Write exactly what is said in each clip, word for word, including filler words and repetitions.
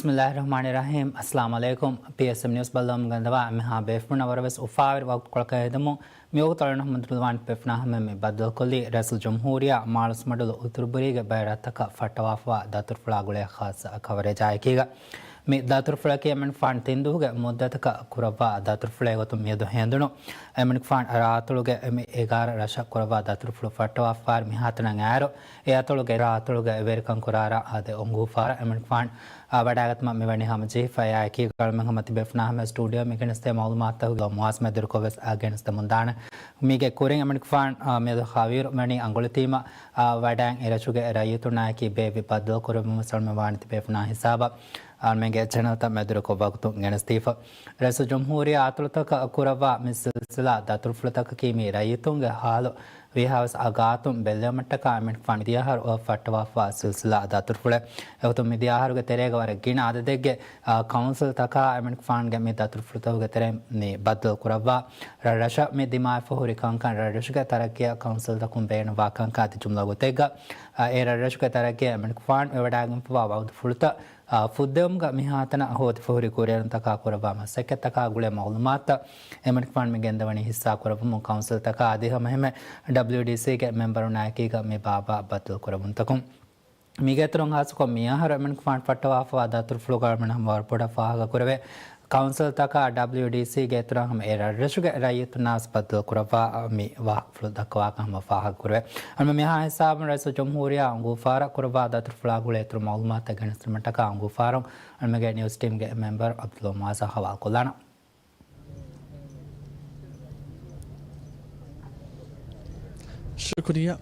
ބިސްމިއްލާހި ރަޙްމާނި ރަޙީމް. އައްސަލާމު ޢަލައިކުމް. ޕީއެސްއެމް ނިއުސް ބައްލަވަމުން ގެންދަވާ އެންމެހާ ބޭފުޅުންނަށް ވަރަށްވެސް އުފާވެރި ވަގުތުކޮޅަކަށް ހެދުމުން މިވަގުތު އަޅުގަނޑު ހަމަ ދުރުލަވާން ބޭފުޅުންނާ ހަމަ މި ބައްދަލުކޮށްލީ ރައީސުލް ޖުމްހޫރިއްޔާ މާޅޮސްމަޑުލު އުތުރުބުރީގެ ބައެއް ރަށްތަކަށް ފައްޓަވާފައިވާ ދަތުރުފުޅާ ގުޅޭ ޚާއްޞަ ކަވަރޭޖާއެކީގަ. މި ދަތުރުފުޅަކީ އެމަނިކުފާނު ތިން ދުވަހުގެ މުއްދަތަކަށް ކުރައްވާ ދަތުރުފުޅެއް ގޮތުން މިއަދު ހެނދުނު. އެމަނިކުފާނު ރާއަތޮޅުގެ މި އެގާރަ ރަށަށް ކުރައްވާ ދަތުރުފުޅު ފައްޓަވާފައިވާ މިހާތަނަށް އައިއިރު، އެ އަތޮޅުގެ ރާއަތޮޅުގެ ވެރިކަން ކުރާ ރަށް އަދި އުނގޫފާރަށް އެމަނިކުފާނު އާ، ވަޑައިގަތުމަށް މިވަނީ ހަމަޖެހިފައި. އެއާއެކީ އަޅުމެން ހަމަ ތިބޭފުންނާ ހަމަ ސްޓޫޑިއޯ މި ގެނެސްދޭ މައުލޫމާތުތަކުގެ މުވާސްމެ ދުރުކޮށް ވެސް އާ ގެނެސްދެމުންދާނެ. މީގެ ކުރިން އެމަނިކުފާން އާ، މިއަދު ހަވީރު ވަނީ އަނގޮޅިތީމަ އާ، ވަޑައިގެން އެރަށުގެ ރައްޔިތުންނާއެކީ ބޭއްވި ބައްދަލު ކުރެއްވުމަށް އަޅުމެން ވާނެ ތިބޭފުންނާ ހިސާބަށް އަޅުމެންގެ ޗެނަލްތައް މެދުވެރިކޮށް ވަގުތު ގެނެސްދީފަ. ރައީސުލް ޖުމްހޫރިއްޔާ އަތޮޅުތަކަށް ކުރައްވާ މި ސިލްސިލާ ދަތުރުފުޅުތަކަކީ މި ރައްޔިތުންގެ ހާލު ވީހާވެސް އާ ގާތުން ބެއްލެވުމަށްޓަކާ އެމަނިކުފާނު މިދިޔަ އަހަރު ފައްޓަވާފައިވާ ސިލްސިލާ ދަތުރުފުޅެއް. އެގޮތުން މިދިޔަ އަހަރުގެ ތެރޭގަ ވަރަށް ގިނަ އަދަދެއްގެ އާ، ކައުންސިލްތަކާ އެމަނިކުފާނުގެ މި ދަތުރުފުޅުތަކުގެ ތެރެއިން މި ބައްދަލު ކުރައްވާ. ރަށްރަށަށް މި ދިމާވެފަ ހުރި ކަންކަން ރަށްރަށުގެ ތަރައްގީއަށް ކައުންސިލްތަކުން ބޭނުންވާ ކަންކަން އަދި ޖުމްލަ ގޮތެއްގަ، އާ، އެ ރަށްރަށުގެ ތަރައްގީއަށް އެމަނިކުފާނު ވެވަޑައިގެންފަވާ ވައުދުފުޅުތައް، އާ، ފުއްދެވުމުގަ މިހާތަނަށް ހޯދިފަ ހުރި ކުރިއެރުންތަކާ ކުރައްވާ މަސައްކަތްތަކާ ގުޅޭ މައުލޫމާތުތައް އެމަނިކުފާނު މި ގެންދަވަނީ ހިއްސާ ކުރައްވަމުން ކައުންސިލްތަކާ އަދި ހަމައެހެންމެ ޑަބްލިއުޑީސީގެ މެމްބަރުންނާއެކީގަ މި ބާއްވާ ބައްދަލު ކުރެއްވުންތަކުން. މީގެ އިތުރުން ހާއްސަކޮށް މިއަހަރު އެމަނިކުފާނު ފައްޓަވާފައިވާ ދަތުރުފުޅުގަ އަޅުމެން ހަމަ ވަރަށް ބޮޑަށް ފާހަގަ ކުރެވޭ. ކައުންސިލްތަކާ ޑަބްލިއުޑީސީގެ އިތުރަށް ހަމަ އެ ރަށްރަށުގެ ރައްޔިތުންނާސް ބައްދަލު ކުރައްވާ މި ވާހަކަފުޅު ދައްކަވާކަށް ހަމަ ފާހަގަ ކުރެވޭ. އަޅުމެން މިހާ ހިސާބުން ރައީސުލް ޖުމްހޫރިއްޔާ އުނގޫފާރަށް ކުރައްވާ ދަތުރުފުޅާ ގުޅޭ އިތުރު މައުލޫމާތުތައް ގެނެސްދިނުމަށްޓަކާ އުނގޫފާރުން އަޅުމެންގެ ނިއުސް ޓީމްގެ މެމްބަރު ޢަބްދުﷲ މުޢާޒަށް ހަވާލުކޮށްލާނަން. ޝުކުރިއްޔާ.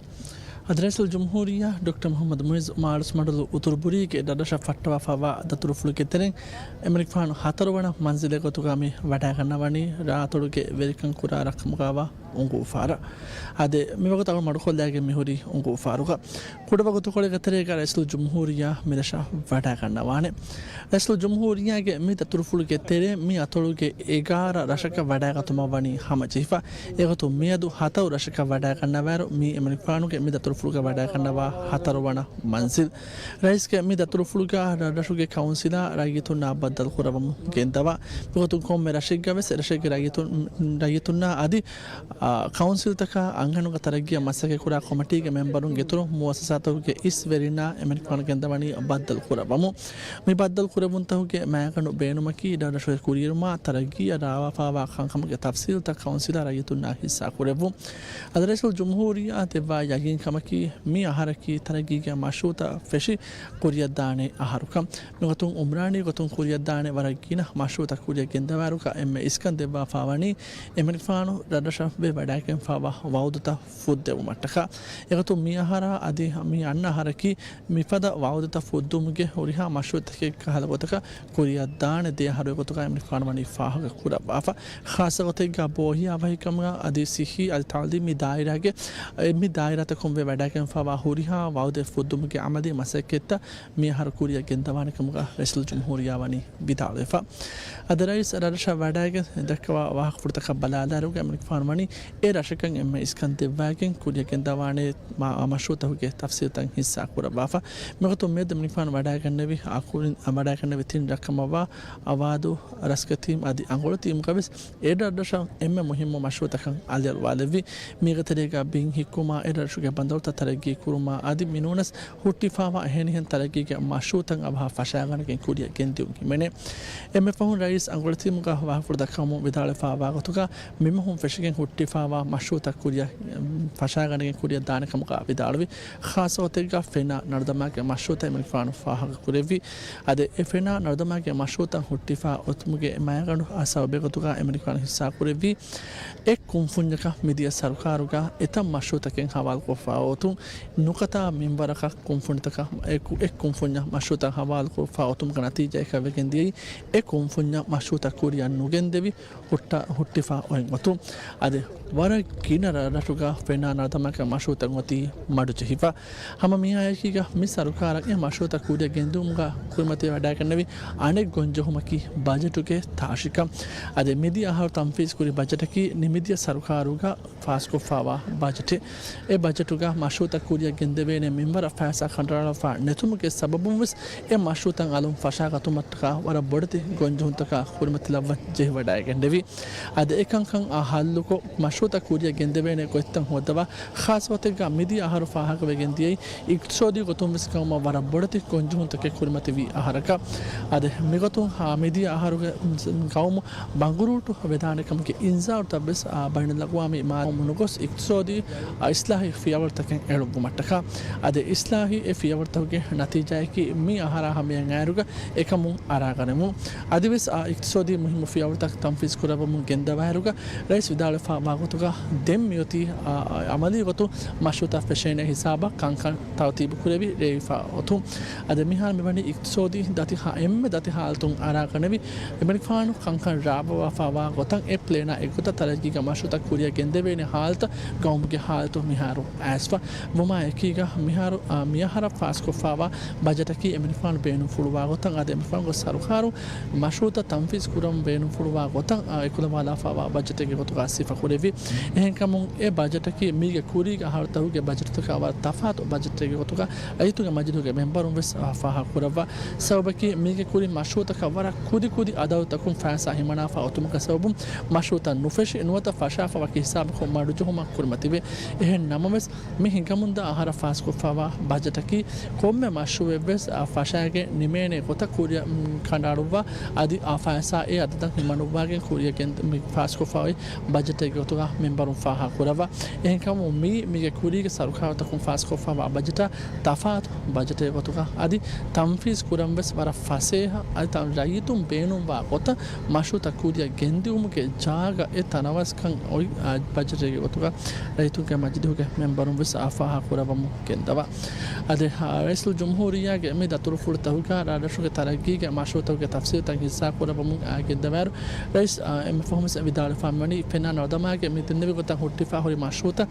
އަދި ރައީސުލް ޖުމްހޫރިއްޔާ ޑޮކްޓަރ މުޙައްމަދު މުޢިއްޒު މާޅޮސްމަޑުލު އުތުރުބުރީގެ ރަށްރަށަށް ފައްޓަވާފައިވާ ދަތުރުފުޅުގެ ތެރެއިން އެމަނިކުފާނު ހަތަރުވަނަ މަންޒިލެއް ގޮތުގަ މި ވަޑައިގަންނަވަނީ ރާއަތޮޅުގެ ވެރިކަން ކުރާ ރަށްކަމުގައިވާ އުނގޫފާރަށް. އަދި މިވަގުތު އަޅު މަޑުކޮށްލައިގެން މިހުރީ އުނގޫފާރުގަ. ކުޑަވަގުތުކޮޅެއްގެ ތެރޭގަ ރައީސުލް ޖުމްހޫރިއްޔާ މިރަށަށް ވަޑައިގަންނަވާނެ. ރައީސުލް ޖުމްހޫރިއްޔާގެ މި ދަތުރުފުޅުގެ ތެރެއިން މި އަތޮޅުގެ އެގާރަ ރަށަކަށް ވަޑައިގަތުމަށް ވަނީ ހަމަޖެހިފަ. އެގޮތުން މިއަދު ހަތަރު ރަށަކަށް ވަޑައިގަންނަވާއިރު، މީ އެމަނިކުފާނުގެ މި ދަތުރުފުޅުގަ ވަޑައިގަންނަވާ ހަތަރުވަނަ މަންޒިލް. ރައީސްގެ މި ދަތުރުފުޅުގަ ރަށްރަށުގެ ކައުންސިލާ ރައްޔިތުންނާ ބައްދަލު ކުރައްވަމުން ގެންދަވާ. މިގޮތުން ކޮންމެ ރަށެއްގަވެސް ރަށެއްގެ ރައްޔިތުން، ރައްޔިތުންނާ އަދި އާ، ކައުންސިލްތަކާ އަންހެނުންގެ ތަރައްގީއަށް މަސައްކަތްކުރާ ކޮމިޓީގެ މެމްބަރުންގެ އިތުރުން މުއައްސަސާތަކުގެ އިސް ވެރިންނާ އެމަނިކުފާނު ގެންދަވަނީ ބައްދަލު ކުރައްވަމުން. މި ބައްދަލު ކުރެއްވުންތަކުގެ މައިގަނޑު ބޭނުމަކީ ރަށްރަށުގެ ކުރިއެރުމާ ތަރައްގީއަށް ރާވާފައިވާ ކަންކަމުގެ ތަފްސީލްތައް ކައުންސިލާ ރައްޔިތުންނާ ހިއްސާ ކުރެއްވުން. އަދި ރައީސުލް ޖުމްހޫރިއްޔާ ދެއްވާ ޔަގީންކަމަކީ މި އަހަރަކީ ތަރައްގީގެ މަޝްރޫޢުތައް ފެށި ކުރިއަށްދާނެ އަހަރުކަން. މިގޮތުން އުމްރާނީ ގޮތުން ކުރިއަށްދާނެ ވަރަށް ގިނަ މަޝްރޫޢުތައް ކުރިއަށް ގެންދަވާއިރުގަ އެންމެ އިސްކަން ދެއްވާފައިވަނީ އެމަނިކުފާނު ރަށްރަށަށް ވެވަޑައިގެންފައިވާ ވައުދުތައް ފުއްދެވުމަށްޓަކާ. އެގޮތުން މި އަހަރާ އަދި މި އަންނަ އަހަރަކީ މިފަދަ ވައުދުތައް ފުއްދުމުގެ ހުރިހާ މަޝްރޫޢުތަކެއް ކަހަލަ ގޮތަކަށް ކުރިއަށްދާނެ ދެ އަހަރުގެ ގޮތުގަ އެމަނިކުފާނު ވަނީ ފާހަގަ ކުރައްވާފަ. ޚާއްޞަގޮތެއްގަ ބޯހިޔާވަހިކަމުގަ އަދި ސިއްހީ އަދި ތަޢުލީމީ ދާއިރާގެ، އެ، މި ދާއިރާތަކުން ވެވަޑައިގެންފައިވާ ހުރިހާ ވައުދެއް ފުއްދުމުގެ އަމަލީ މަސައްކަތްތައް މިއަހަރު ކުރިއަށް ގެންދަވާނެ ކަމުގަ ރައީސުލް ޖުމްހޫރިއްޔާ ވަނީ ވިދާޅުވެފަ. އަދި ރައީސް ރަށްރަށަށް ވަޑައިގެން ދައްކަވާ ވާހަކަފުޅުތަކަށް ބަލާލާއިރުގަ އެމަނިކުފާނު ވަނީ އެ ރަށަކަށް އެންމެ އިސްކަން ދެއްވައިގެން ކުރިއަށް ގެންދަވާނެ މަ-، މަޝްރޫޢުތަކުގެ ތަފްސީލްތައް ހިއްސާ ކުރައްވާފަ. މިގޮތުން މިއަދު އެމަނިކުފާނު ވަޑައިގަންނެވި އަކުރިން، ވަޑައިގަންނެވި ތިން ރަށްކަމަށްވާ އަވާދު، ރަސްގެތީމް އަދި އަނގޮޅުތީމުގަވެސް އެ ރަށްރަށަށް އެންމެ މުހިއްމު މަޝްރޫޢުތަކަށް އަލިއަޅުވާލެއްވި. މީގެ ތެރޭގަ ބިން ހިއްކުމާ، އެ ރަށުގެ ބަނދަރުތައް ތަރައްގީ ކުރުމާ އަދި މިނޫނަސް ހުއްޓިފާވާ އެހެނިހެން ތަރައްގީގެ މަޝްރޫޢުތައް އަވަހަށް ފަށާގަނެގެން ކުރިއަށް ގެންދިއުން ހިމެނޭ. އެންމެ ފަހުން ރައީސް އަނގޮޅިތީމުގަ ވާހަކަފުޅު ދައްކަވަމުން ވިދާޅުވެފައިވާ ގޮތުގަ މިމަހުން ފެށިގެން ހުއްޓިފާވާ މަޝްރޫޢުތައް ކުރިއަށް ފަށާގަނެގެން ކުރިއަށް ދާނެ ކަމުގަ ވިދާޅުވި. ޚާއްޞަ ގޮތެއްގަ ފެނާ ނަރުދަމާގެ މަޝްރޫޢުތައް އެމަނިކުފާނު ފާހަގަ ކުރެއްވި. އަދި އެ ފެނާ ނަރުދަމާގެ މަޝްރޫޢުތައް ހުއްޓިފަ އޮތުމުގެ މައިގަނޑު ސަބަބެއް ގޮތުގަ އެމަނިކުފާނު ހިއްސާ ކުރެއްވީ، އެއް ކުންފުންޏަކަށް މިދިޔަ ސަރުކާރުގަ އެތައް މަޝްރޫޢުތަކެއް ހަވާލުކޮށްފަ އޮތުން، ނުކަތާ މިންވަރަކަށް ކުންފުނިތަކަށް އެއް ކު-، އެއް ކުންފުންޏަށް މަޝްރޫޢުތައް ހަވާލުކޮށްފަ އޮތުމުގެ ނަތީޖާއަކަށް ވެގެން ދިޔައީ، އެއް ކުންފުންޏަށް މަޝްރޫޢުތައް ކުރިއަށް ނުގެންދެވި، ހުއްޓަ-، ހުއްޓިފަ އޮތް އޮތުން. އަދި ވަރަށް ގިނަ ރަށްރަށުގަ ފެނާ ނަރުދަމާގެ މަޝްރޫޢުތައް އޮތީ މަޑުޖެހިފަ. ހަމަ މިއާއެކީގަ މި ސަރުކާރަށް އެ މަޝްރޫޢުތައް ކުރިއަށް ގެންދިއުމުގަ ކުރިމަތިވެ ވަޑައިގެންނެވި އަނެއް ގޮންޖެހުމަކީ ބަޖެޓުގެ ތާށިކަން. އަދި މިދިޔަ އަހަރު ތަންފީޒް ކުރި ބަޖެޓަކީ ނިމިދިޔަ ސަރުކާރުގަ ފާސްކޮށްފައިވާ ބަޖެޓެއް. އެ ބަޖެޓުގަ މަޝްރޫޢުތައް ކުރިއަށް ގެންދެވޭނެ މިންވަރަށް ފައިސާ ކަނޑައަޅާފަ ނެތުމުގެ ސަބަބުން ވެސް އެ މަޝްރޫޢުތައް އަލުން ފަށާގަތުމަށްޓަކާ ވަރަށް ބޮޑެތި ގޮންޖެހުންތަކާ ކުރިމަތިލައްވަން ޖެހިވަޑައިގެންނެވި. އަދި އެކަންކަން އާ ހައްލުކޮށް، މަޝްރޫޢުތައް ކުރިއަށް ގެންދެވޭނެ ގޮތްތައް ހޯއްދަވާ، ޚާއްޞަ ގޮތެއްގަ މިދިޔަ އަހަރު ފާހަގަވެގެން ދިޔައީ، އިޤްތިޞާދީ ގޮތުން ވެސް ގައުމަށް ވަރަށް ބޮޑެތި ގޮންޖެހުންތަކެއް ކުރިމަތިވި އަހަރަކަށް. އަދި މިގޮތުން ހާ މިދިޔަ އަހަރުގެ ގައުމު ބަނގުރޫޓު ވެދާނެ ކަމުގެ އިންޒާރުތައް ވެސް، އާ، ބައިނަލްއަގްވާމީ މާ މުނުގޮސް އިޤްތިޞާދީ، އާ، އިޞްލާޙީ ފިޔަވަޅުތަކެއް އެޅުއްވުމަށްޓަކާ. އަދި އިޞްލާޙީ އެ ފިޔަވަޅުތަކުގެ ނަތީޖާއަކީ މި އަހަރާ ހަމަޔަށް އައިރުގަ އެކަމުން އަރާގަނެވުން. އަދިވެސް އާ އިޤްތިޞާދީ މުހިއްމު ފިޔަވަޅުތައް ތަންފީޒް ކުރައްވަމުން ގެންދަވާއިރުގަ، ރައީސް ވިދާޅުވެފަ ވާގޮތުގަ ދެން މިއޮތީ، އާ، އާ، އަމަލީ ގޮތުން މަޝްރޫޢުތައް ފެށޭނެ ހިސާބަށް ކަންކަން ތަރުތީބު ކުރެވި ރޭވިފަ އޮތުން. އަދި މިހާރު މިވަނީ އިޤްތިޞާދީ ދަތި ހާ-، އެންމެ ދަތި ހާލަތުން އަރާގަނެވި، އެމަނިކުފާނު ކަންކަން ރާވަވާފަ ވާ ގޮތަށް އެ ޕްލޭނާ އެއްގޮތަށް ތަރައްގީގެ މަޝްރޫޢުތައް ކުރިއަށް ގެންދެވޭނެ ހާލަތަށް ގައުމުގެ ހާލަތު މިހާރު އައިސްފަ ވުމާ އެކީގަ މިހާރު، އާ، މިއަހަރަށް ފާސްކޮށްފަ ވާ ބަޖެޓަކީ އެމަނިކުފާނު ބޭނުންފުޅުވާ ގޮތަށް އަދި އެމަނިކުފާނުގެ ސަރުކާރު މަޝްރޫޢުތައް ތަންފީޒް ކުރަން ބޭނުންފުޅުވާ ގޮތަށް، އާ، އެކުލަވާލާފަ ވާ ބަޖެޓެއްގެ ގޮތުގަ ސިފަ ކުރެއްވި. އެހެންކަމުން އެ ބަޖެޓަކީ މީގެ ކުރީގެ އަހަރުތަކުގެ ބަޖެޓުތަކާ ވަރަށް ތަފާތު ބަޖެޓެއްގެ ގޮތުގަ ރައްޔިތުންގެ މަޖިލީހުގެ މެމްބަރުން ވެސް، އާ، ފާހަގަ ކުރައްވާ. ސަބަބަކީ މީގެ ކުރިން މަޝްރޫޢުތަކަށް ވަރަށް ކުދި ކުދި އަދަދުތަކުން ފައިސާ ހިމަނާފަ އޮތުމުގެ ސަބަބުން މަޝްރޫޢުތައް ނުފެށި ނުވަތަ ފަށާފަ ވަކި ހިސާބަކުން މަޑުޖެހުމަށް ކުރިމަތިވޭ. އެހެން ނަމަވެސް، މި ހިނގަމުންދާ އަހަރަށް ފާސްކޮށްފައިވާ ބަޖެޓަކީ ކޮންމެ މަޝްރޫޢެއްވެސް، އާ، ފަށާގެން ނިމޭނެ ގޮތަށް ކުރިއަށް، މް، ކަނޑައަޅުއްވާ، އަދި އާ ފައިސާ އެ އަދަދަށް ހިމަނުއްވާގެން ކުރިއަށް ގެން މި ފާސްކޮށްފައި ބަޖެޓެއްގެ ގޮތުގަ މެމްބަރުން ފާހަގަ ކުރައްވާ. އެހެންކަމުން މީ މީގެ ކުރީގެ ސަރުކާރުތަކުން ފާސްކޮށްފައިވާ ބަޖެޓާ ތަފާތު ބަޖެޓެއްގެ ގޮތުގަ އަދި ތަންފީޒް ކުރަން ވެސް ވަރަށް ފަސޭހަ އަދި ތަން ރައްޔިތުން ބޭނުންވާ ގޮތަށް މަޝްރޫޢުތައް ކުރިއަށް ގެންދިއުމުގެ ޖާގަ އެ ތަނަވަސްކަން އޮތް، އާ، ބަޖެޓެއްގެ ގޮތުގަ ރައްޔިތުންގެ މަޖިލީހުގެ މެމްބަރުން ވެސް އާ ފާހަގަ ކުރައްވަމުން ގެންދަވާ. އަދި، އާ، ރައީސުލްޖުމްހޫރިއްޔާގެ މި ދަތުރުފުޅުތަކުގަ ރަށްރަށުގެ ތަރައްގީގެ މަޝްރޫޢުތަކުގެ ތަފްސީލުތައް ހިއްސާކުރައްވަމުން އާ ގެންދަވާއިރު، ރައީސް، އާ، އެންމެ ފަހުން ވެސް ވިދާޅުވެފަ މިވަނީ ފެންނާ ނަރުދަމާގެ މި ދެންނެވި ގޮތަށް ހުއްޓިފަ ހުރި މަޝްރޫޢުތައް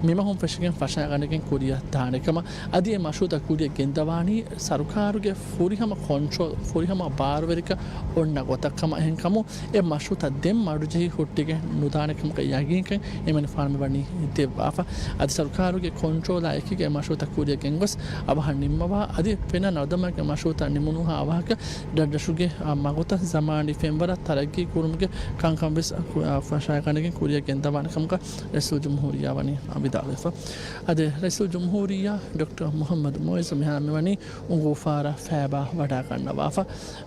މިމަހުން ފެށިގެން ފަށާގަނެގެން ކުރިއަށް ދާނެ ކަމަށް. އަދި އެ މަޝްރޫޢުތައް ކުރިއަށް ގެންދަވާނީ ސަރުކާރުގެ ފުރިހަމަ ކޮންޓްރޯލް، ފުރިހަމަ ބާރުވެރިކަން އޮންނަ ގޮތަށް ކަމަށް. އެހެންކަމުން އެ މަޝްރޫޢުތައް ދެން މަޑުޖެހި ހުއްޓިގެން ނުދާނެ ކަމުގެ ޔަގީންކަން އެމަނިކުފާނު މިވަނީ ދެއްވާފަ. އަދި ސަރުކާރުގެ ކޮންޓްރޯލާ އެކީގަ އެ މަޝްރޫޢުތައް ކުރިއަށް ގެންގޮސް އަވަހަށް ނިންމަވާ އަދި ފެންނާ ނަރުދަމާގެ މަޝްރޫޢުތައް ނިމުނުހާ އަވަހަކަށް ރަށްރަށުގެ، އާ، މަގުތައް ޒަމާނީ ފެންވަރަށް ތަރައްގީ ކުރުމުގެ ކަންކަން ވެސް ކު-، އާ، ފަށާގަނެގެން ކުރިއަށް ގެންދަވާނެ ކަމަކަށް ރައީސުލްޖުމްހޫރިއްޔާ ވަނީ ވިދާޅުވެފަ. އަދި ރައީސުލްޖުމްހޫރިއްޔާ ޑޮކްޓަރ މުޙައްމަދު މުޢިއްޒު މިހާރު މިވަނީ އުނގޫފާރަށް ފައިބާ ވަޑާގަންނަވާފަ.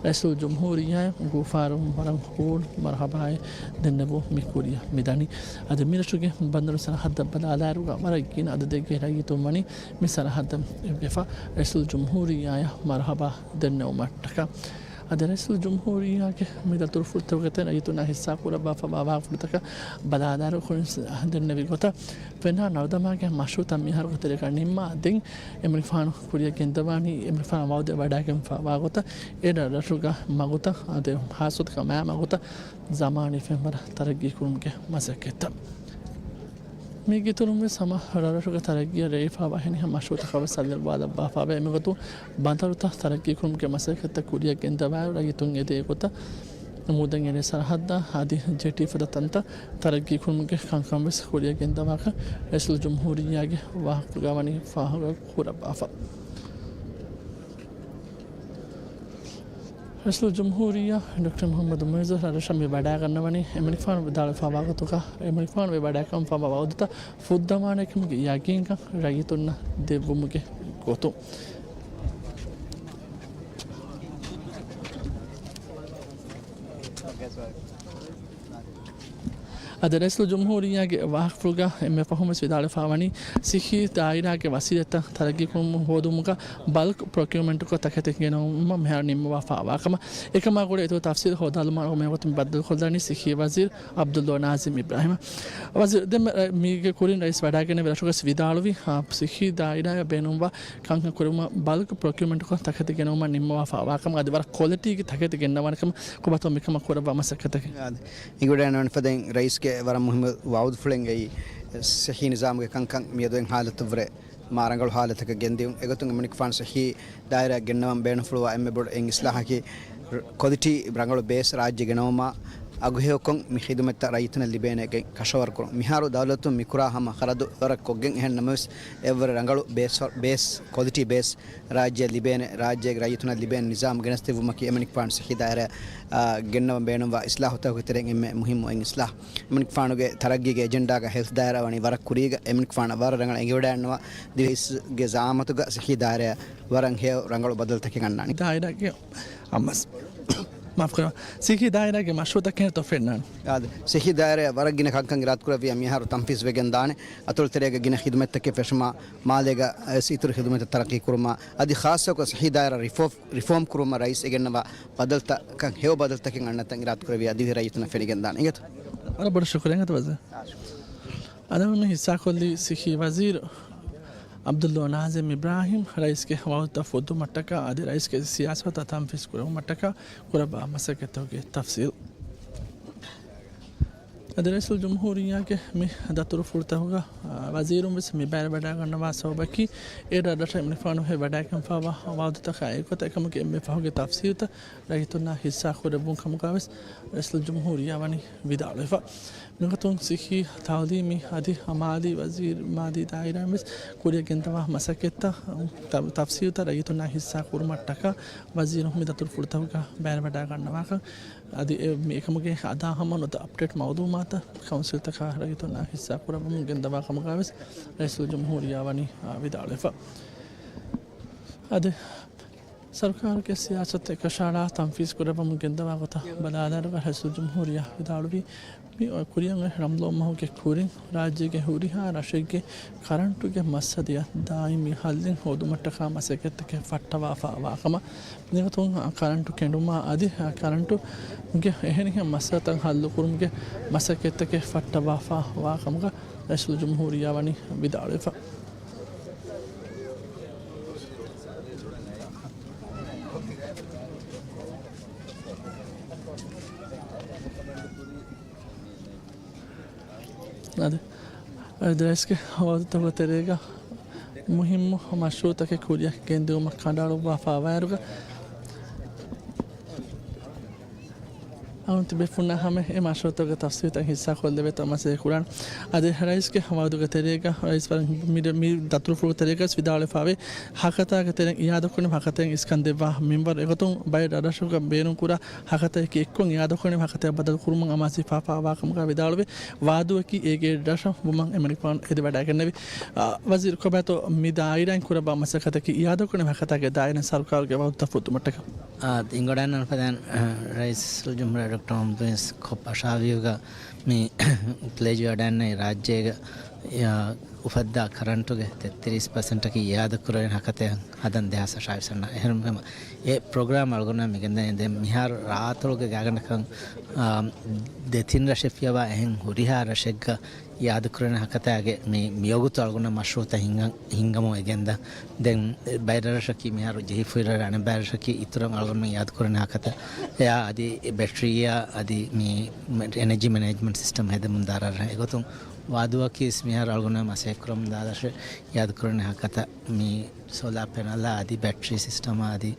ރައީސުލްޖުމްހޫރިއްޔާއަށް އުނގޫފާރުން ވަރަށް ހޫނު މަރުޙަބާއެއް ދެންނެވުން މި ކުރިއަށް މިދަނީ. އަދި މިރަށުގެ ބަނދަރު ސަރަހައްދަށް ބަލާލާއިރުގަ ވަރަށް ގިނަ އަދަދެއްގެ ރައްޔިތުން ވަނީ މި ސަރަހައްދަށް އެއްވެފަ ރައީސުލްޖުމްހޫރިއްޔާއަށް މަރުޙަބާ ދެންނެވުމަށްޓަކާ. އަދި ރައީސުލްޖުމްހޫރިއްޔާގެ މި ދަތުރުފުޅުތަކުގެ ތެރެއިން ރައްޔިތުންނާ ހިއްސާކުރައްވާފައިވާ ވާހަކަފުޅުތަކަށް ބަލާލާއިރު ކުރިން ދެންނެވި ގޮތަށް، ފެންނާ ނަރުދަމާގެ މަޝްރޫޢުތައް މިހާރުގެ ތެރޭގަ ނިންމާ ދެން އެމަނިކުފާނު ކުރިއަށް ގެންދަވާނީ އެމަނިކުފާނު ވައުދެއް ވަޑައިގެންފައިވާ ގޮތަށް އެ ރަށްރަށުގަ މަގުތައް އަދި ހާއްސަތަކަށް މާ މަގުތައް ޒަމާނީ ފެންވަރަށް ތަރައްގީ ކުރުމުގެ މަސައްކަތްތައް. މީގެ އިތުރުން ވެސް ހަމަ ރަށްރަށުގެ ތަރައްގީއަށް ރޭވިފައިވާ އެހެނިހެން މަޝްރޫޢުތަކަށް ވެސް ސައްލައްވާލައްވާފައިވޭ. އެމިގޮތުން ބަނދަރުތައް ތަރައްގީ ކުރުމުގެ މަސައްކަތްތައް ކުރިއަށް ގެންދަވާއިރު ރައްޔިތުން އެދޭ ގޮތަށް މޫދަށް އެރޭ ސަރަހައްދާ އަދި ޖެޓީ ފަދަ ތަންތަން ތަރައްގީ ކުރުމުގެ ކަންކަން ވެސް ކުރިއަށް ގެންދަވާކަން ރައީސުލްޖުމްހޫރިއްޔާގެ ވާހަކަފުޅުގަ ވަނީ ފާހަގަ ކުރައްވާފަ. ރައީސުލްޖުމްހޫރިއްޔާ ޑޮކްޓަރ މުޙައްމަދު މުޢިއްޒު ރަށްރަށަށް މި ވަޑައިގަންނަވަނީ އެމަނިކުފާނު ވިދާޅުވެފައިވާ ގޮތުގަ، އެމަނިކުފާނު މި ވަޑައިގަންނަވާ ވައުދުތައް ފުއްދަވާނެ ކަމުގެ ޔަގީންކަން ރައްޔިތުންނަށް ދެއްވުމުގެ ގޮތުން. އަދި ރައީސުލްޖުމްހޫރިއްޔާގެ ވާހަކަފުޅުގަ އެންމެ ފަހުން ވެސް ވިދާޅުވެފަ ވަނީ، ސިއްހީ ދާއިރާގެ ވަސީލަތްތައް ތަރައްގީ ކުރުމަށް ހޯދުމުގަ ބަލްކް ޕްރޮކިއުމަންޓްކޮށް ތަކެތި ގެނައުމަށް މިހާރު ނިންމަވާފައިވާ ކަމަށް. އެކަމާ ގުޅޭ އިތުރު ތަފްސީލް ހޯދާލުމަށް އަޅުގަނޑު މިވަގުތު ބައްދަލުކޮށްލާނީ ސިއްހީ ވަޒީރު ޢަބްދުﷲ ނާޒިމް އިބްރާހިމް. ވަޒީރު، ދެން މި-، މީގެ ކުރިން ރައީސް ވަޑައިގެންނެވި ރަށުގަސް ވިދާޅުވި، އާ، ސިއްހީ ދާއިރާއަށް ބޭނުންވާ ކަންކަން ކުރެވުމަށް ބަލްކް ޕްރޮކިއުމަންޓްކޮށް ތަކެތި ގެނައުމަށް ނިންމަވާފައިވާ ކަމަށް އަދި ވަރަށް ކޮލިޓީގެ ތަކެތި ގެންނަވާނެ ކަމަށް ކުބަތޯ މިކަމަށް ކުރައްވާ މަސައްކަތަކީ. އާދެ. އިނގުޑައިން ފަދައިން ރައީސްގެ ވަރަށް މުހިއްމު ވައުދުފުޅެއް އެއީ، ސިއްހީ ނިޒާމުގެ ކަންކަން މިއަދު އޮތް ހާލަތަށްވުރެ މާ ރަނގަޅު ހާލަތަކަށް ގެންދިއުން. އެގޮތުން އެމަނިކުފާނު ސިއްހީ ދާއިރާ ގެންނަވަން ބޭނުންފުޅުވާ އެންމެ ބޮޑު އެއް އިސްލާހަކީ، ކޮލިޓީ ރަނގަޅު ބޭސް ރާއްޖެ ގެނައުމާ، އަގުހެޔޮކޮށް މި ޚިދުމަތްތައް ރައްޔިތުންނަށް ލިބޭނެގެން ކަށަވަރުކުރުން. މިހާރު ދައުލަތުން މިކުރާ ހަމަ ޚަރަދު ވަރަށް ކޮށްގެން އެހެން ނަމަވެސް، އެއްވަރަށް ރަނގަޅު ބޭސް، ބޭސް ކޮލިޓީ ބޭސް ރާއްޖެއަށް ލިބޭނެ، ރާއްޖޭގެ ރައްޔިތުންނަށް ލިބޭނެ ނިޒާމް ގެނެސްދެއްވުމަކީ އެމަނިކުފާނު ސިއްހީ ދާއިރާ، އާ، ގެންނަވަން ބޭނުންވާ އިސްލާހުތަކުގެ ތެރެއިން އެންމެ މުހިއްމު އެއް އިސްލާހު. އެމަނިކުފާނުގެ ތަރައްގީގެ އެޖެންޑާގަ ހެލްތް ދާއިރާ ވަނީ ވަރަށް ކުރީގަ، އެމަނިކުފާނަށް ވަރަށް ރަނގަޅަށް އެނގިވަޑައިގަންނަވާ ދިވެހިސްގެ ޒައާމަތުގަ ސިއްހީ ދާއިރާ ވަރަށް ހެޔޮ ރަނގަޅު ބަދަލުތަކެއް އަންނާނެ. ދާއިރާގެ އަމަސް، މާފުކުރައްވާ، ސިއްހީ ދާއިރާގެ މަޝްރޫޢުތަކެއް ތޯ ފެންނާނެ. އާދެ، ސިއްހީ ދާއިރާ ވަރަށް ގިނަ ކަންކަން އިރާދަކުރެއްވިޔާ މިހާރު ތަންފީޒު ވެގެން ދާނެ. އަތޮޅު ތެރޭގަ ގިނަ ޚިދުމަތްތަކެއް ފެށުމާ، މާލޭގަ އައިސް އިތުރު ޚިދުމަތްތައް ތަރައްޤީ ކުރުމާ، އަދި ޚާއްޞަކޮށް ސިއްހީ ދާއިރާ ރިފޯ-، ރިފޯމް ކުރުމަށް ރައީސް އެގެންނަވާ ބަދަލުތައް، ކަން ހެޔޮ ބަދަލުތަކެއް އަންނަތަން އިރާދަކުރެއްވިޔާ ދިވެހި ރައްޔިތުންނަށް ފެނިގެން ދާނެ. އިނގޭތޯ؟ ވަރަށް ބޮޑަށް ޝުކުރިއްޔާ ވަޒީރު. އަދި މި ހިއްސާކޮށްލީ ސިއްހީ ވަޒީރު ޢަބްދުﷲ ނާޒިމް އިބްރާހިމް ރައީސްގެ ވަޢުދުތައް ފުއްދުމަށްޓަކާ އަދި ރައީސްގެ ސިޔާސަތުތައް ތަންފީޒު ކުރެވުމަށްޓަކާ ކުރައްވާ މަސައްކަތްތަކުގެ ތަފްސީލް. އަދި ރައީސުލްޖުމްހޫރިއްޔާގެ މި ދަތުރުފުޅުތަކުގަ، އާ، ވަޒީރުން ވެސް މި ބައިވެރިވަޑައިގަންނަވާ ސަބަބަކީ، އޭރު ރަށަށް އެމަނިކުފާނު ވަޑައިގެންފާވާ ވަޢުދުތަކާ އެއްގޮތަށް އެކަމުގެ އެންމެ ފަހުގެ ތަފްސީލްތައް ރައްޔިތުންނާ ހިއްސާ ކުރެއްވުން ކަމުގަ ވެސް ރައީސުލްޖުމްހޫރިއްޔާ ވަނީ ވިދާޅުވެފަ. މިގޮތުން ސިއްހީ، ތަޢުލީމީ އަދި މާލީ ވަޒީރު، މާލީ ދާއިރާއިން ވެސް ކުރިއަށް ގެންދަވާ މަސައްކަތްތައް، ތަ-، ތަފްސީލްތައް ރައްޔިތުންނާ ހިއްސާ ކުރުމަށްޓަކާ ވަޒީރު މި ދަތުރުފުޅުތަކުގަ ބައިވެރިވަޑައިގަންނަވާކަން އަދި އެ، މި އެކަމުގެ އަދާހަމަ ނުވަތަ އަޕްޑޭޓް މައުލޫމާތަށް ކައުންސިލްތަކާ ރައްޔިތުންނާ ހިއްސާ ކުރައްވަމުން ގެންދަވާ ކަމުގަ ވެސް ރައީސުލްޖުމްހޫރިއްޔާ ވަނީ، އާ، ވިދާޅުވެފަ. އަދި ސަރުކާރުގެ ސިޔާސަތު އެކަށައަޅާ ތަންފީޒު ކުރައްވަމުން ގެންދަވާ ގޮތަށް ބަލާލާއިރުގަ ރައީސުލްޖުމްހޫރިއްޔާ ވިދާޅުވީ، މި ކުރިއަށް އޮތް ރަމަޟާން މަހުގެ ކުރިން ރާއްޖޭގެ ހުރިހާ ރަށެއްގެ ކަރަންޓުގެ މައްސަލައަށް ދާއިމީ ހައްލެއް ހޯދުމަށްޓަކާ މަސައްކަތްތަކެއް ފައްޓަވާފަ ވާކަމަށް، މިގޮތުން ކަރަންޓު ކެނޑުމާ އަދި ކަރަންޓުގެ އެހެނިހެން މައްސަލަތައް ހައްލުކުރުމުގެ މަސައްކަތްތަކެއް ފައްޓަވާފަ ވާކަމުގަ ރައީސުލްޖުމްހޫރިއްޔާ ވަނީ ވިދާޅުވެފަ. އަދި، އަދި ރައީސްގެ ވަޢުދުތަކުގެ ތެރޭގަ މުހިއްމު މަޝްރޫޢުތަކެއް ކުރިއަށް ގެންދިއުމަށް ކަނޑައަޅުއްވާފަ ވާއިރުގަ، އަޅުން ތިބޭފުޅުންނާ ހަމަ އެ މަޝްރޫޢުތަކުގެ ތަފްސީލްތައް ހިއްސާ ކޮށްލެވޭތޯ މަސައްކަތް ކުރާނެ. އަދި ރައީސްގެ ވަޢުދުގެ ތެރޭގަ ރައީސް ވަރަށް މި، މި ދަތުރުފުޅު ތެރޭގަ ވިދާޅުވެފަވޭ، ހަކަތާގެ ތެރެއިން އިއާދަކުރަނީ ހަކަތައިން އިސްކަން ދެއްވާ މިންވަރު. އެގޮތުން ބައެއް ރަށްރަށުގަ ބޭނުންކުރާ ހަކަތައެއް އެއްކޮށް އިއާދަކުރަނީ ހަކަތައަށް ބަދަލުކުރުމަށް އަމާޒުވެފަ ވާކަމުގަ ވިދާޅުވެ، ވާދޫއަކީ އޭގެ ރަށަށް ވުމަށް އެމަނިކުފާނު އެދިވަޑައިގެންނެވި. އާ، ވަޒީރު ކޮބާތޯ މި ދާއިރާއިން ކުރައްވާ މަސައްކަތަކީ އިއާދަކުރަނީ ހަކަތާގެ ދާއިރާއިން ސަރުކާރުގެ ވަޢުދުތައް ފުއްދުމަށްޓަކާ. އާ، އިނގޮޑައިން ފަދައިން، އާ، ރައީސުލްޖުމްހޫރިއްޔާ ޑޮކްޓަރ މުޙައްމަދު މުއިއްޒު ކޮޕް އަށާވީހުގަ މި ޕްލެޖް ވަޑައިގެންނެވި ރާއްޖޭގަ، އާ، އުފައްދާ ކަރަންޓުގެ ތެއްތިރީސް ޕަސެންޓަކީ އިއާދަކުރެވޭނެ ހަކަތައަށް ހަދަން ދެހާސް އަށާވީސް އަންނަ. އެހެންވީމަ އެ ޕްރޮގްރާމް އަޅުގަނޑު މިގެންދަނީ ދެން މިހާރު ރާއަތޮޅުގެ ގާތްގަނޑަކަށް، އާ، ދެތިން ރަށެއް ފިޔަވާ އެހެން ހުރިހާ ރަށެއްގަ އިއާދަކުރެވޭނެ ހަކަތާގެ މި، މިވަގުތު އަޅުގަނޑަށް މަޝްރޫޢުތައް ހިންގަން، ހިންގަމުން އެ ގެންދަން. ދެން ބައެއް ރަށަކީ މިހާރު ޖެހިފައިވާ ރަށް، އަނެއް ބައެއް ރަށަކީ އިތުރަށް އަޅުގަނޑު އިއާދަކުރެވޭނެ ހަކަތައް. އެއާ އަދި ބެޓްރީއާ އަދި މި އެނަޖީ މެނޭޖްމަންޓް ސިސްޓަމް ހެދެމުން ދާ ރަށް. އެގޮތުން ވާދޫއަކީ ވެސް މިހާރު އަޅުގަނޑު މަސައްކަތް ކުރަމުން ދާ ރަށެއް. އިއާދަކުރެވޭނެ ހަކަތަ މި ސޯލާ ޕެނަލާ އަދި ބެޓްރީ ސިސްޓަމާ އަދި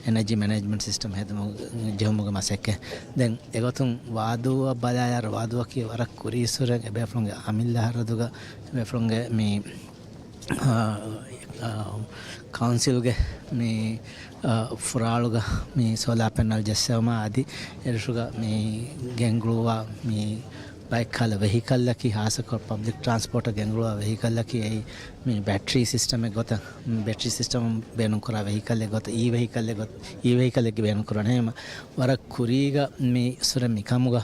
އެނަޖީ މެނޭޖްމަންޓް ސިސްޓަމް ހެދުމު، ޖެހުމުގެ މަސައްކަތް. ދެން އެގޮތުން ވާދޫއަށް ބަލާލާއިރު، ވާދޫއަކީ ވަރަށް ކުރީއްސުރެ އެބޭފުޅުންގެ އަމިއްލަ ހަރަދުގަ އެބޭފުޅުންގެ މި، އާ، އާ، ކައުންސިލްގެ މި، އާ، ފުރާޅުގަ މި ސޯލާ ޕެނަލް ޖެއްސެވުމާ އަދި އެރަށުގަ މި ގެންގުޅުއްވާ މި ބައެއްކަހަލަ ވެހިކަލްއަކީ، ހާއްސަކޮށް ޕަބްލިކް ޓްރާންސްޕޯޓަށް ގެންގުޅުއްވާ ވެހިކަލްއަކީ އެއީ މި ބެޓްރީ ސިސްޓަމެއް ގޮތަށް، ބެޓްރީ ސިސްޓަމުން ބޭނުންކުރާ ވެހިކަލްއެއް ގޮތަށް، އީ ވެހިކަލްއެއް ގޮތަށް، އީ ވެހިކަލްއެއްގެ ބޭނުންކުރަން. އެހެންވީމަ ވަރަށް ކުރީގަ މި އިތުރަށް މިކަމުގަ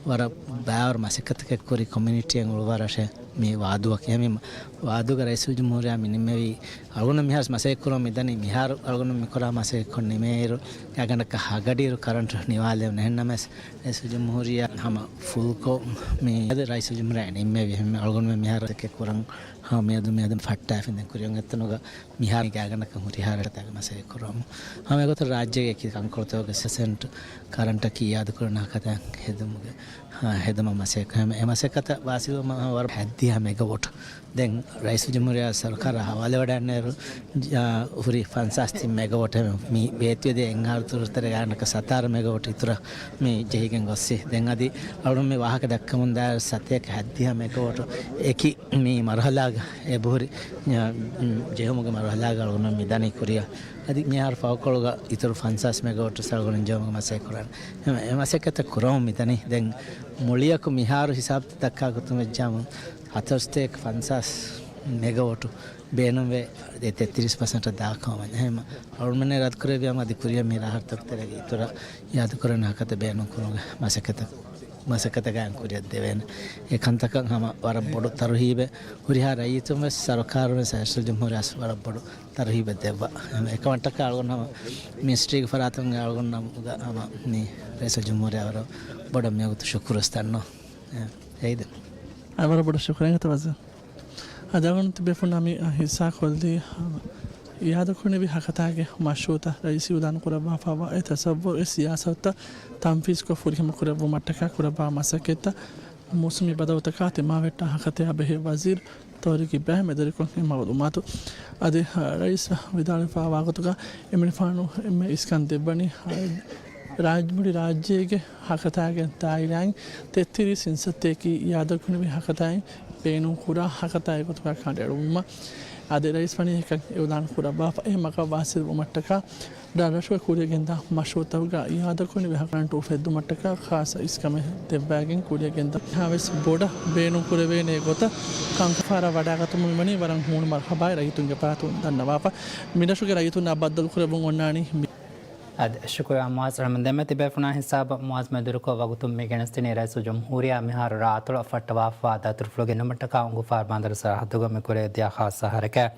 ވަރަށް ބައިވަރު މަސައްކަތަކެއް ކުރި ކޮމިއުނިޓީއެއް އުޅުއްވާ ރަށެއް މި ވާދޫއަކީ. އެހެންވީމަ ވާދޫގަ ރައީސުލްޖުމްހޫރިއްޔާ މި ނިންމެވީ، އަޅުގަނޑު މިހާރު މަސައްކަތް ކުރަމުން މިދަނީ، މިހާރު އަޅުގަނޑު މިކުރާ މަސައްކަތް ކޮށް ނިމޭއިރު ގާތްގަނޑަކަށް ހަގަޑިއިރު ކަރަންޓު ނިވާލެވުނު. އެހެންނަމަވެސް ރައީސުލްޖުމްހޫރިއްޔާ ހަމަ ފުލްކޮށް މި ރައީސުލްޖުމްހޫރިއްޔާ ނިންމެވި. އެހެންވެ އަޅުގަނޑުމެން މިހާރު މަސައްކަތް ކުރަން ހަމަ މިއަދު، މިއަދު ފައްޓާފިން ދެން ކުރިއަށް އޮތްތަނުގަ މިހާރު ގާތްގަނޑަކަށް ހުރިހާ ރަށްތަކުގެ މަސައްކަތް ކުރަމު. ހަމަ އެގޮތަށް ރާއްޖޭގެ އެކި ކަންކޮޅުތަކުގެ ސެންޓް ކަރަންޓަކީ އިއާދަކުރަން ހަކަތަ ހެދުމުގެ، ހާ، ހެދުމަށް މަސައްކަތް. ހަމަ އެ މަސައްކަތަށް ވާސިލުވުމަށް ވަރަށް ހައްދި ހަ މެގަވޮޓް. ދެން ރައީސުލްޖުމްހޫރިއްޔާ ސަރުކާރަށް ހަވާލެވަޑައިގެންނައިރު، އާ، ހުރި ފަންސާސް ތިން މެގަވޮޓް މި ބޭތުވެދިޔަ އެއްހާރު ދުރުތަރޭގަ އަނެކަ ސަތާރަ މެގަވޮޓް އިތުރަށް މި ޖެހިގެން ގޮއްސި. ދެން އަދި އަޅުން މި ވާހަކަ ދައްކަމުން ދާއިރު ސަތޭކަ ހައްދިހަ މެގަވޮޓް އެކި މި މަރުހަލާގަ އެބަހުރި، އާ، ޖެހުމުގެ މަރުހަލާގަ އަޅުން މި ދަނީ ކުރިއަށް. އަދި މިހާރު ފަހުކޮޅުގަ އިތުރު ފަންސާސް މެގަވޮޓް އަޅުން ޖެހުމުގެ މަސައްކަތް ކުރަން. އެ މަސައްކަތަށް ކުރަމުން މިދަނީ. ދެން މުޅިއަކު މިހާރު ހިސާބުތައް ދައްކާ ގޮތުން ވެއްޖާމު، ހަތަރުސަތޭކަ ފަންސާސް މެގަވޮޓު ބޭނުންވޭ، އެ ތެއްތިރީސް ޕަސެންޓަށް ދާކަމަށް. އެހެން އަޅުމެން ރަދްކުރެއްވިއަމަ އަދި ކުރިއަށް މި ރަށްތަކު ތެރޭގެ އިތުރަށް އިއާދަކުރަން ހަކަތަ ބޭނުން ކުރުމުގެ މަސައްކަތަށް، މަސައްކަތަށް ގާތް ކުރިއަށް ދެވޭނެ. އެ ކަންތަކަށް ހަމަ ވަރަށް ބޮޑު ތަރުހީބެއް ހުރިހާ ރައްޔިތުން ވެސް ސަރުކާރުން ވެސް ރައީސުލްޖުމްހޫރިއްޔާ ވެސް ވަރަށް ބޮޑު ތަރުހީބެއް ދެއްވާ. އެކަމަށްޓަކާ އަޅުގަނޑު ހަމަ މިނިސްޓްރީގެ ފަރާތުން އަޅުގަނޑު ހަމަ މި ރައީސުލްޖުމްހޫރިއްޔާ ވަރަށް ބޮޑަށް މިވަގުތު ޝުކުރު ވެސް ދަންނަވަން. އެ، އެއީ ދެން. އަ، ވަރަށް ބޮޑަށް ޝުކުރު އެނގޭތަ ވަޒީރު. އަދި އަޅުގަނޑު ތިބޭފުޅުންނާ މި، އަ، ހިއްސާ ކޮށްލީ، އަ، އިއާދަކުރެވި ހަކަތާގެ މަޝްރޫއުތައް ރައީސް އިއުލާން ކުރައްވާފައިވާ އެ ތަސައްވުރު އެ ސިޔާސަތުތައް ތަންފީޒުކޮށް ފުރިހަމަ ކުރެއްވުމަށްޓަކާ ކުރައްވާ މަސައްކަތްތައް މޫސުމީ ބަދަލުތަކާ ތިމާވެއްޓާ ހަކަތަޔާ ބެހޭ ވަޒީރު ތައުރީގު އިބްރާހިމް މެދުވެރިކޮށް އެ މައުލޫމާތު. އަދި، އަ، ރައީސް ވިދާޅުވެފައިވާ ގޮތުގަ އެމަނިކުފާނު އެންމެ އިސްކަން ދެއްވަނީ، އަ، ރާއްޖެ، މުޅި ރާއްޖޭގެ ހަކަތާގެ ދާއިރާއިން ތެއްތިރީސް އިންސައްތައަކީ އިއާދަކުރެވި ހަކަތާއިން ބޭނުންކުރާ ހަކަތާގެ ގޮތުގަ ކަނޑައެޅުމަށް. އަދި ރައީސް ވަނީ އެކަން އިއުލާން ކުރައްވާފަ އެ މަގަށް ވާސިލްވުމަށްޓަކާ ރަށްރަށުގަ ކުރިއަށް ގެންދާ މަޝްރޫއުތަކުގަ އިއާދަކުރެވި ހަކަރަންޓު އުފެއްދުމަށްޓަކާ ޚާއްޞަ އިސްކަމެއް ދެއްވައިގެން ކުރިއަށް ގެންދާ. އެހާވެސް ބޮޑަށް ބޭނުން ކުރެވޭނެ ގޮތަށް ކަންކަންފަހަރަށް ވަޑައިގަތުމުން މިވަނީ ވަރަށް ހޫނު މަރުހަބާއެއް ރައްޔިތުންގެ ފަރާތުން ދަންނަވާފަ. މިރަށުގެ ރައްޔިތުންނާ ބައްދަލުކުރެއްވުން އޮންނާނީ މި. އަދި ޝުކުރާ މުއާޒް. އަޅުމެން ދެންމެ ތިބޭފުޅުންނާ ހިސާބަށް މުއާޒް މެދުވެރިކޮށް ވަގުތުން މި ގެނެސްދިނީ ރައީސުލްޖުމްހޫރިއްޔާ މިހާރު ރާއަތޮޅަށް ފައްޓަވާފައިވާ ދަތުރުފުޅުގެ ނިމުމަށްޓަކާ އުނގޫފާރު ބަނދަރު ސަރަހައްދުގަ މި ކުރެވިދިޔަ ޚާއްޞަ ހަރަކާތް.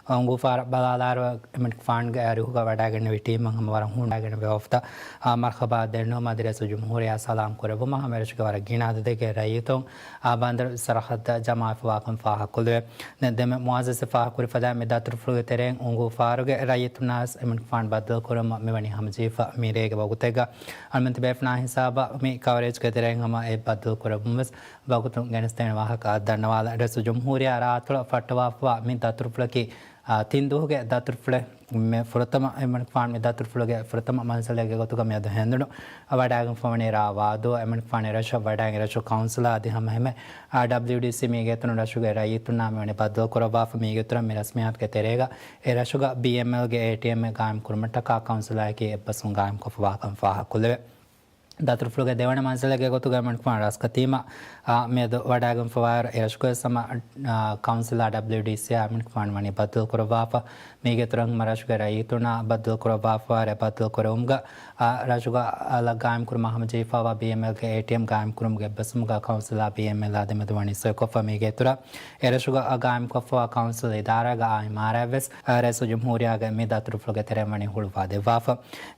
އުނގޫފާރަށް ބަލާލާއިރު އެމަނިކުފާނުގެ އަރިހުގަ ވަޑައިގެންނެވި ޓީމަށް ހަމަ ވަރަށް ހޫނު ވަޑައިގެންނެވި ވަފްދަށް، އާ، މަރުހަބާ ދެންނެވުމަށް އަދި ރައީސުލްޖުމްހޫރިއްޔާ ސަލާމް ކުރެއްވުމަށް ހަމަ އެރަށުގެ ވަރަށް ގިނަ އަދަދެއްގެ ރައްޔިތުން އާ، ބަނދަރު ސަރަހައްދަށް ޖަމާވެފަވާކަން ފާހަގަކޮށްލެވޭ. ދެން ދެންމެ މުއާޒް ވެސް ފާހަގަކުރި ފަދައިން މި ދަތުރުފުޅުގެ ތެރެއިން އުނގޫފާރުގެ ރައްޔިތުންނާ ވެސް އެމަނިކުފާނު ބައްދަލުކުރުމަށް މިވަނީ ހަމަޖެހިފަ. މިރޭގެ ވަގުތެއްގަ އަޅުމެން ތިބޭފުޅުންނާ ހިސާބަށް މި ކަވަރޭޖްގެ ތެރެއިން ހަމަ އެ ބައްދަލުކުރެއްވުން ވެސް ވަގުތުން ގެނެސްދޭނެ ވާހަކަ ދަންނަވާލަން. ރައީސުލްޖުމްހޫރިއްޔާ ރާއަތޮޅަށް ފައްޓަވާފައިވާ މި ދަތުރުފުޅަކީ އާ، ތިން ދުވަހުގެ ދަތުރުފުޅެއް މި ފުރަތަމަ އެމަނިކުފާނު މި ދަތުރުފުޅުގެ ފުރަތަމަ މަންޒިލެއްގެ ގޮތުގަ މިއަދު ހެނދުނު ވަޑައިގެންފަވަނީ ރ. ވާދޫ އެމަނިކުފާނު އެރަށަށް ވަޑައިގެން އެރަށު ކައުންސިލާ އަދި ހަމަ އެހެންމެ، އާ، ޑަބްލިޔުޑީސީ މީގެއިތުރުން ރަށުގެ ރައްޔިތުންނާ މިވަނީ ބައްދަލުކުރައްވާފަ. މީގެއިތުރަށް މި ރަސްމިއްޔާތުގެ ތެރޭގަ އެރަށުގަ ބީއެމްއެލްގެ އޭޓީއެމްއެއް ގާއިމް ކުރުމަށްޓަކާ ކައުންސިލާއެކީ އެއްބަސްވުން ގާއިމްކޮށްފަވާކަން ފާހަގަކޮށްލެވޭ. ދަތުރުފުޅުގެ ދެވަނަ މަންޒިލެއްގެ ގޮތުގަ އެމަނިކުފާނު ރަސްކަތީމަ، އާ، މިއަދު ވަޑައިގެންފަވާއިރު އެރަށުގަވެސް ހަމަ، އާ، ކައުންސިލާ ޑަބްލިޔުޑީސީއާ އެމަނިކުފާނު ވަނީ ބައްދަލުކުރައްވާފަ. މީގެއިތުރުން ހަމަ ރަށުގެ ރައްޔިތުންނާ ބައްދަލުކުރައްވާފައިވާ ރޭ ބައްދަލުކުރެވުމުގަ، އާ، ރަށުގަ އަލަށް ގާއިމްކުރުމަށް ހަމަޖެހިފައިވާ ބީއެމްއެލްގެ އޭޓީއެމް ގާއިމްކުރުމުގެ އެއްބަސްވުމުގަ ކައުންސިލާ ބީއެމްއެލްއާ ދެމެދު ވަނީ ސޮއިކޮށްފަ. މީގެއިތުރަށް އެރަށުގަ ގާއިމްކޮށްފައިވާ ކައުންސިލް އިދާރާގެ އާ އިމާރާތްވެސް، އާ، ރައީސުލްޖުމްހޫރިއްޔާގެ މި ދަތުރުފުޅުގެ ތެރެއިން ވަނީ ހުޅުވާ ދެއްވާފަ.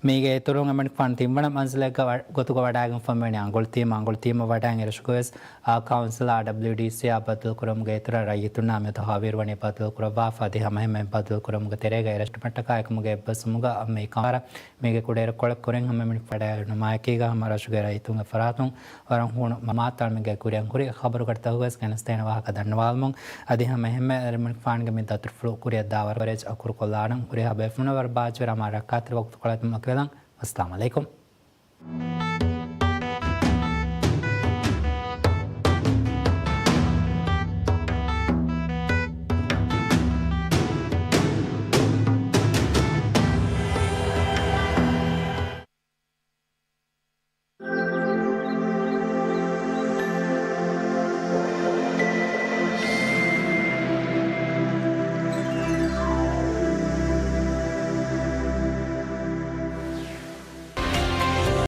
މީގެ އިތުރުން އެމަނިކުފާނު ތިންވަނަ މަންޒިލެއްގަ ވަ-، ގޮތުގަ ވަޑައިގެންފަ މިވަނީ އަނގޮޅުތީމަ. އަނގޮޅުތީމަ ވަޑައިގެން އެރަށުގަވެސް، އާ، ކައުންސިލާ ޑަބްލިޔުޑީސީއާ ބައްދަލުކުރުމުގެ އިތުރަށް ރައްޔިތުންނާ މިއަދު ހާވީރު ވަނީ ބައްދަލުކުރައްވާފަ. އަދި ހަމައެހެންމެ ބައްދަލުކުރުމުގެ ތެރޭގަ އެރަށުގެ މައްޓަކާ އެކަމުގެ އެއްބަސްވުމުގަ މި ކަމަރަށް މީގެ ކުޑައިރުކޮޅެއް ކުރިން ހަމަ އެމަނިކުފާނު ވަޑައިގެންނުމާއެކީގަ ހަމަ ރަށުގެ ރައްޔިތުންގެ ފަރާތުން ވަރަށް ހޫނު މަ-، މާތަޅަމެންގެ ކުރިއަށް ހުރި ޚަބަރުގަޑިތަކުގަވެސް ގެނެސްދޭނެ ވާހަކަ ދަންނަވާލުމުން އަދި ހަމަ އެހެންމެ އެމަނިކުފާނުގެ މި ދަތުރުފުޅު ކުރިއަށް ދާ ވަރަށް ކަވަރޭޖް އަކުރުކޮށްލާނަން. ހުރިހާ ބޭފުޅުންނަށް ވަރަށް ބާއްޖަވެރި ހަމަ ރައްކާތެރި ވަގުތުކޮޅެއް ދިނުމަށް ވެލަން. އައްސަލާމު ޢަލައިކުމް.